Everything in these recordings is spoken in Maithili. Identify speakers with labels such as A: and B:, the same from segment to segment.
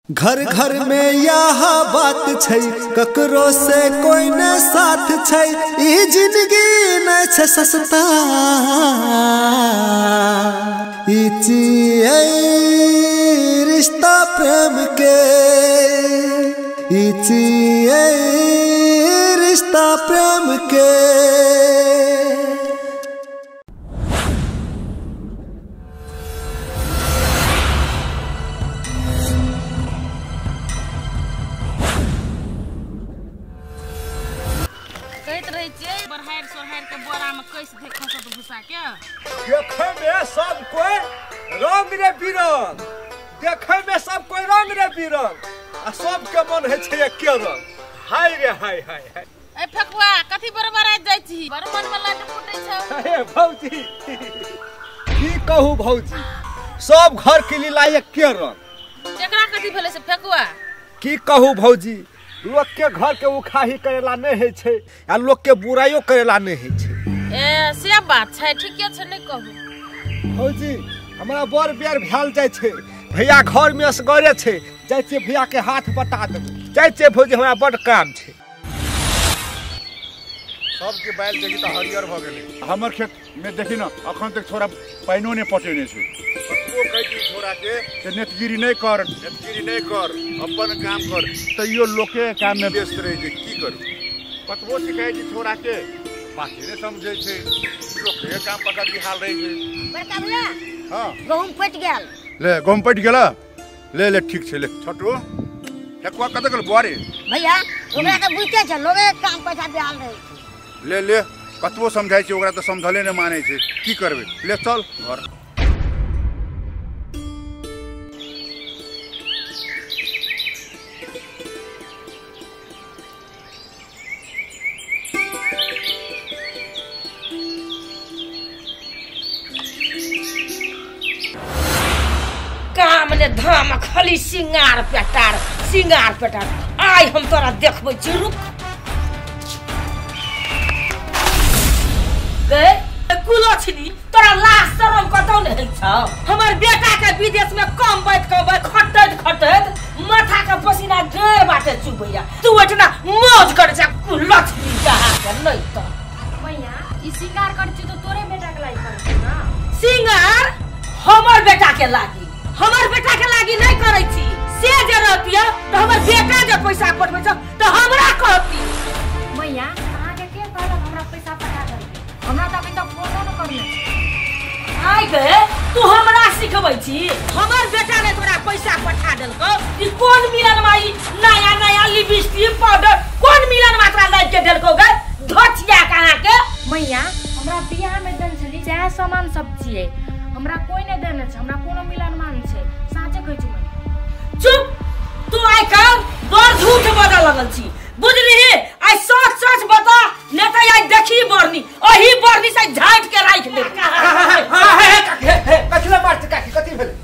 A: घर घर में यह बात छै, ककरो से कोई न साथ छै, ई जिंदगी न छै सस्ता, ई छियै रिश्ता प्रेम के, ई छियै रिश्ता प्रेम के।
B: देखे में सब कोई रंग रे बिरंग, देखे में सब कोई रंग रे बिरंग, आ सबके मन है छै एके रंग। हाय रे हाय हाय हाय।
C: ए फकुआ कथि बरबर आ जाय छी, बड़ मन में लड्डू फूटै छौ।
B: अरे भौजी की कहू भौजी, सब घर के लीला एके रंग।
C: केकरा कथि भेलै से फकुआ?
B: की कहू भौजी, लोग के घर के उखाही करेला नहीं है छै, आ लोग के बुराइयो करेला नहीं है छै।
C: ए से बात छै, ठीके छै, नहीं कहू।
B: भौजी हमरा बड़ बेर भेल जाय छै, भैया घर में असगरे छै, जाय छियै भैया के हाथ बटा देबै। जाय छियै भौजी, हमरा बड़ काम छै।
D: सबके बैल देखी तऽ हरियर भऽ गेलै, हमर खेत में देखी न अखन तक छोरा पानिओ नहि पटेने छै। कतबो कहै छी छोरा के से नेतगिरी नहि कर, नेतगिरी नहि कर, अपन काम कर, तैयो लोके काम में व्यस्त रहै छै। की करू, कतबो सिखाइ छी छोरा के, बाते नहि समझै छै, लोके काम पकड़ के हाल रहै छै।
E: बड़का भैया,
D: हां
E: गहूम पटि गेल।
D: ले गहूम पटि गेल, ले ले ठीक छै। ले छोटू ठेकुआ कतऽ गेल बुआरे?
E: भैया ओकरा तऽ बुझते छै, लोके काम पैसा बेहाल रहै छै।
D: ले ले कतबो समझाइ छै ओकरा तऽ समझले नहि मानै छै, की करबै, ले चल घर।
F: काम ने धाम खाली सिंगार पेटार सिंगार पेटार, आइ हम तोरा देखबै छी। रुक गए कुलछनी, तोरा लाज शरम कतौ नहि होइ छौ? हमर बेटा के विदेश में कमबैत कमबैत खटैत खटैत माथा के पसीना गैर बाटे चुबैया, तू ओहिठिना मौज करै छ कुलछनी कहा के। नहि तऽ
G: मैया ई सिंगार करै छी तऽ तोरे बेटा के लागि करै छी ना?
F: सिंगार हमर बेटा के लागि, हमर बेटा के लागि नहीं करै छी। से जे रहतिय तऽ हमर बेटा जे पैसा पठबै छ तऽ हमरा कहती।
G: मैया अहाँ के के कहलक हमरा पैसा पठा देलकै? हमरा तऽ अभी तक फोनो न करने।
F: आइ गे तू हमरा सिखबै छी? हमर बेटा ने तोरा पैसा पठा देलकौ, ई कोन मिलन माई नया नया लिपस्टिक पाउडर कोन मिलन मात्रा लाइब के देलकौ गे धोचिया कहाँ के?
G: मैया हमरा बियाह में देल छली जएह सामान सब छियै, हमरा कोई नहीं देने छै, हमरा कोनो मिलन मान छै, साँचे कहै छी।
F: चुप, तू आइ काल्हि बड़ झूठ बजऽ लगल छी, बुझलिही? आइ सच सच बता, नहि तऽ आइ देखी बरनी, ओही बरनी से झाँटि के राखि दे।
B: कथी ला मारै छी काकी? कथी भेलै,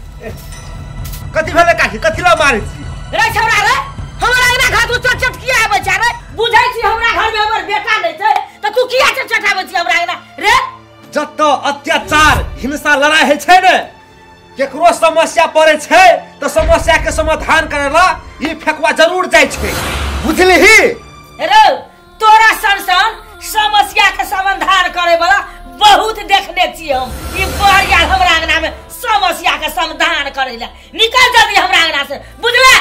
B: कथी भेलै काकी, कथी ला मारै छी?
F: रे छौड़ा रे, हमरा अंगना घर तू चट चट किया आबै छै रे? बुझै छी हमरा घर में हमर बेटा नहि छै तऽ तू किया चट चट आबै छी हमरा अंगना रे?
B: जतऽ अत्याचार हिंसा लड़ाई होइ छै ने, केकरो समस्या पड़े छै तऽ समस्या के समाधान करे ला ई फेकुआ जरूर जाइ छै, बुझलिही?
F: रे तोरा सन सन समस्या के समाधान करे वाला बहुत देखने छी हम। ई बहरिया हमरा अंगना में समस्या के समाधान करे ला निकल जल्दी हमरा अंगना से, बुझले?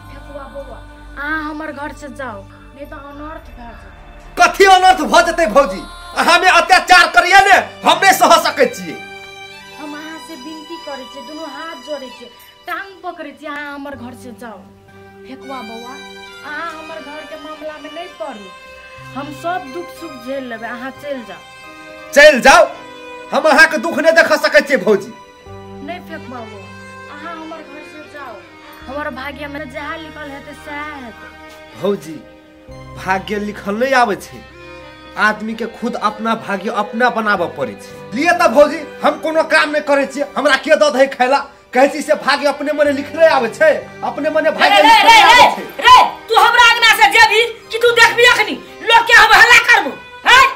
G: फेकुआ बौआ अहाँ हमर घर से जाउ, नहीं तऽ अनर्थ भए जेतै।
B: कथी अनर्थ भऽ जेतै भौजी? अहाँ में अत्याचार करिए ने, हम नहि सह सकै छियै।
G: हम अहाँ से विनती करै छियै, दुनू हाथ जोड़ै छियै, टांग पकड़ै छियै, अहाँ हमर घर से जाउ। फेकुआ बौआ अहाँ हमर घर के मामला में नहीं पड़ू, हम सब दुख सुख झेल लेबै, अहाँ चलि जाउ।
B: चलि जाउ? हम अहाँ के दुख नहि देख सकै छियै भौजी।
G: नहि फेकुआ बौआ अहाँ हमर घर से जाउ, हमर भाग्य में जएह लिखल हेतै सएह हेतै।
B: भौजी भाग्य लिखल नहीं आबै छै, आदमी के खुद अपना भाग्य अपना बनाबऽ पड़ै छै। लिए तऽ भौजी हम कोनो काम नहि करै छियै, हमरा के दऽ दै खाय ला? कहै छी से भाग्य अपने मने लिखले आबै छै, अपने मने भाग्य लिखले आबै छै।
F: रे तू हमरा अंगना से जेबही कि तू देखबी अखनी लोग के हम हल्ला करबो? हैं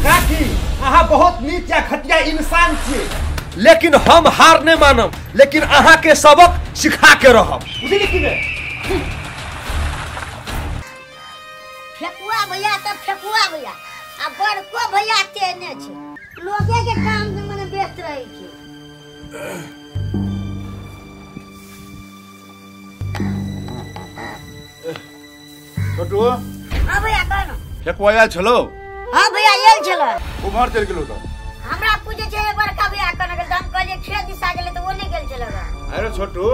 B: काकी अहाँ बहुत नीच या घटिया इंसान छियै, लेकिन हम हार नहीं मानब, लेकिन अहाँ के सबक सिखा के रहब। बुझली कि ने?
E: फेकुआ भैया त फेकुआ भैया आ बड़को भैया तेने छै, लोगे के काम में मने व्यस्त रहै छै।
D: छोटू।
E: हां भैया कह न।
D: फेकुआ आयल छलो?
E: हां भैया आयल छलो।
D: उम्हर चलि गेलो त?
E: हमरा पूछे छै बड़का भैया कने गेल त हम कहलियै खेत दिसा गेलै त ओ नहि गेल छलो।
D: अरे छोटू,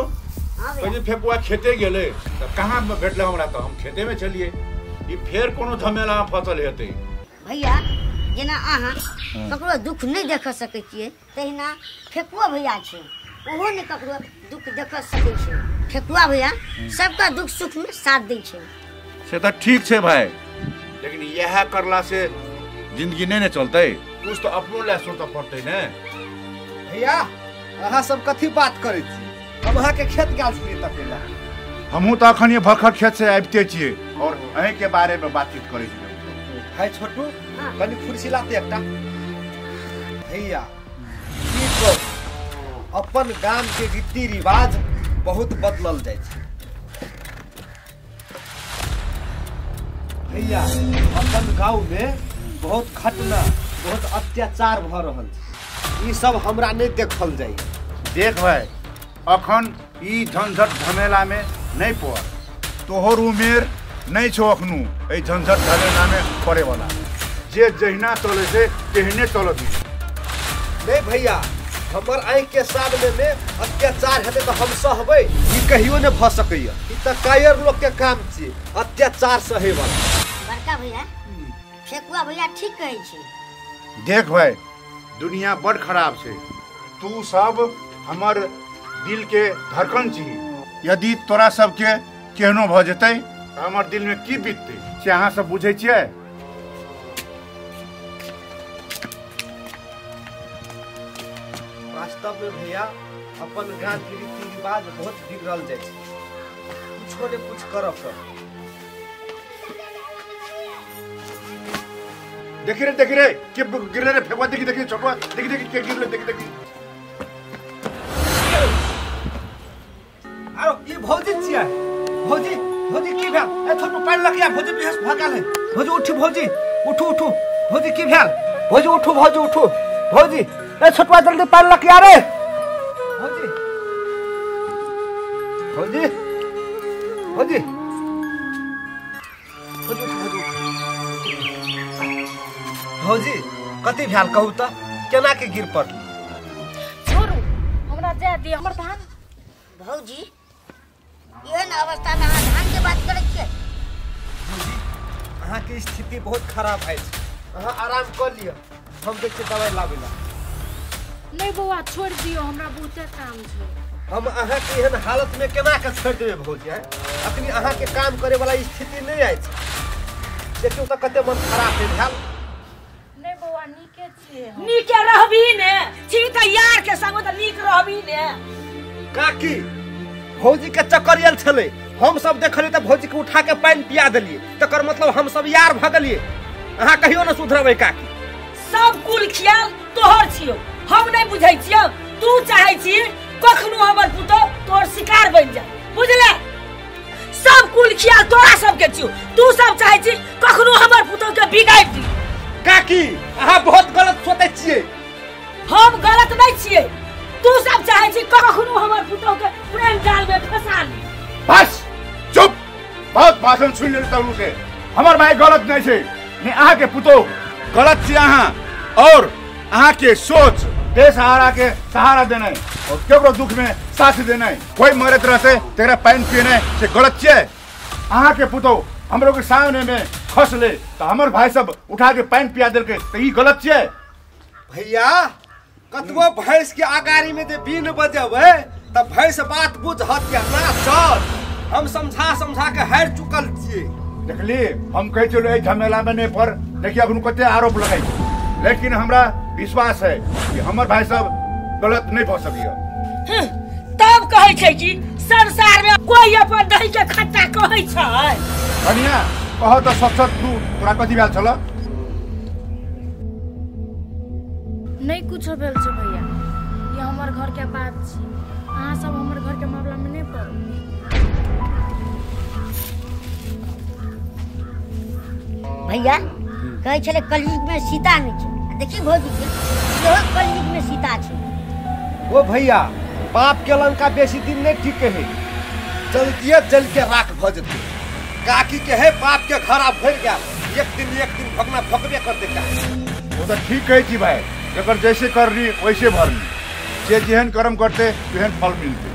D: कहलियै फेकुआ खेते गेलै त कहाँ भेटलै हमरा? त हम खेते में छलियै। ई फेर कोनो झमेला में फसल हेतै।
E: भैया जेना अहाँ ककरो दुख नहि देख सकै छियै तहिना फेकुआ भैया छै, ओहो नहि ककरो दुख देख सकै छै। फेकुआ भैया सबका दुख सुख में साथ दै छै।
D: से त ठीक छै भाई, लेकिन इएह करला से जिंदगी नहीं ने चलतै, कुछ तो अपनो ले सोचऽ पड़तै ने।
B: भैया अहाँ सब कथी बात करै छी? हम अहाँ के खेत गेल छलियै तकेला।
D: हमहूँ तऽ अखन भरखर खेत से आबिते छियै और अहीं के बारे में बातचीत करै छी।
B: भाई छोटू कनि कुर्सी लाते एकटा। भैया की कहू, अपन गाम के रीति रिवाज बहुत बदलल जाइ छै। भैया अपन गाँव में बहुत घटना बहुत अत्याचार भ रहल छै, ई सब हमरा नहीं देखल जाय।
D: देख भाई, अखन ई झंझट झमेला में नहीं पड़, तोहर उमेर नहीं छो अखनू एहि झंझट झमेला में पड़े वाला। जे जहिना चले छै तेहने चलत।
B: नहीं भैया, हमर आँखि के सामने में अत्याचार हेतै तऽ हम सहबै, ई कहियो नहि भऽ सकैया। ई तऽ कायर लोक के काम छियै अत्याचार सहे वाला।
E: बड़का भैया फेकुआ भैया ठीक कहै छै।
D: देख भाई, दुनिया बड़ खराब छै, तू सब हमर दिल के धड़कन छी। यदि तोरा सबके केहनो भऽ जेतै तऽ हमर दिल में की बीततै से अहाँ सब बुझै छियै?
B: वास्तव में भैया अपन गाँव के रीति रिवाज बहुत बिगड़ल जाइ छै, कुछो ने कुछ करऽ पड़त।
D: देखी रे, देखी रे के गिरले रे फेकुआ, देखी देखी छोटुआ, देखी देखी के गिरले, देखी देखी।
B: आरो ई भौजी छियै। भौजी भौजी की भेल? ए छोटू पानि लगिया, भौजी बेहोश भऽ गेल है। भौजी उठू, भौजी उठू उठू, भौजी की भेल? भौजी उठू, भौजी उठू, भौजी ए छोटुआ जल्दी पानि लगिया रे। भौजी भौजी भौजी भौजी उठू, भौजी उठू। भौजी कथी भेल कहू तऽ, केना के गिर पड़ली?
G: छोड़ू हमरा जाय दिअ हमर धान।
E: भौजी एहन अवस्था में अहाँ धान के बात करै छियै?
B: भौजी अहाँ के स्थिति बहुत खराब अछि, अहाँ आराम कऽ लिअ, हम देखै दवाइ लाबै ला।
G: नहीं बौआ छोड़ दियौ, हमरा बहुते काम छै।
B: हम अहाँ के एहन हालत में केना के छोड़ि देबै भौजी? अखनी अहाँ के काम करे वाला स्थिति नहीं अछि। देखियौ तऽ कते मन खराब भेल।
G: नहीं बौआ नीके छियै।
F: नीके रहबी ने छी तऽ यार के संग तऽ नीक रहबी ने।
B: काकी भौजी के चक्कर आयल छलै, हम सब देखलियै तऽ भौजी के उठा के पानि पिया देलियै, तकर मतलब हम सब यार भऽ गेलियै। अहाँ कहियो न सुधरबै काकी।
F: सब कुल ख्याल तोहर छियौ, हम नहीं बुझै छियौ। तू चाहै छी कखनो हमर पुतोह तोहर शिकार बनि जाय, बुझले? सब कुल ख्याल तोरा सबके छियौ, तू सब चाहै छी कखनो हमर पुतोह के बिगाड़ि दी।
B: काकी अहाँ बहुत गलत सोचै छियै।
F: हम गलत नहीं छियै, तू सब चाहै छी कखनो हमर पुतोह के प्रेम जाल में फंसा ली।
D: बस चुप, बहुत भाषण सुनि लेलहुँ तहनु से। हमर भाई गलत नहीं छै, ने अहाँ के पुतोह गलत छी अहाँ, और अहाँ के सोच बेसहारा के सहारा देनाइ और केकरो दुख में साथ देनाइ, कोई मरत रहते तेरा पानि पियनाइ से गलत छियै। अहाँ के पुतोह हमरो के सामने में खसले तऽ हमर भाई सब उठा के पानि पिया देलकै तऽ ई गलत छियै।
B: भैया कतबो भैंस के अगाड़ी में जे बीन बजेबै तऽ भैंस बात बुझत या ना चल। हम समझा समझा के हारि चुकल छियै।
D: देखली हम कहै छलियै एहि झमेला में नहीं पड़, देखिए अखन कते आरोप लगै छै, लेकिन हमरा विश्वास है कि हमर भाई सब गलत नहीं भऽ सकैया।
F: तब कहै छै कि संसार में कोई अपन दही के खट्टा कहै छै।
D: कनिया कह तऽ सच सच, तू तोरा कथी भेल छल?
G: नहीं कुछो भेल छै भैया, ई हमर घर के बात छी, अहाँ सब हमर घर के मामला में नहीं पड़ू।
E: भैया कहै छलै कलयुग में सीता नहीं छै, देखी भौजी के सेहो कलयुग में सीता छै।
B: ओ भैया पाप के लंका बेसी दिन नहीं टिके है, जल्दिए जल के राख भ जेतै। काकी के है पाप के घड़ा भर गया, एक दिन भगना भगबे कर देता।
D: वो तो ठीक कहै छी भाई, जकर जैसे करनी वैसे भरनी, जे जेहन कर्म करते तेहन फल मिलते।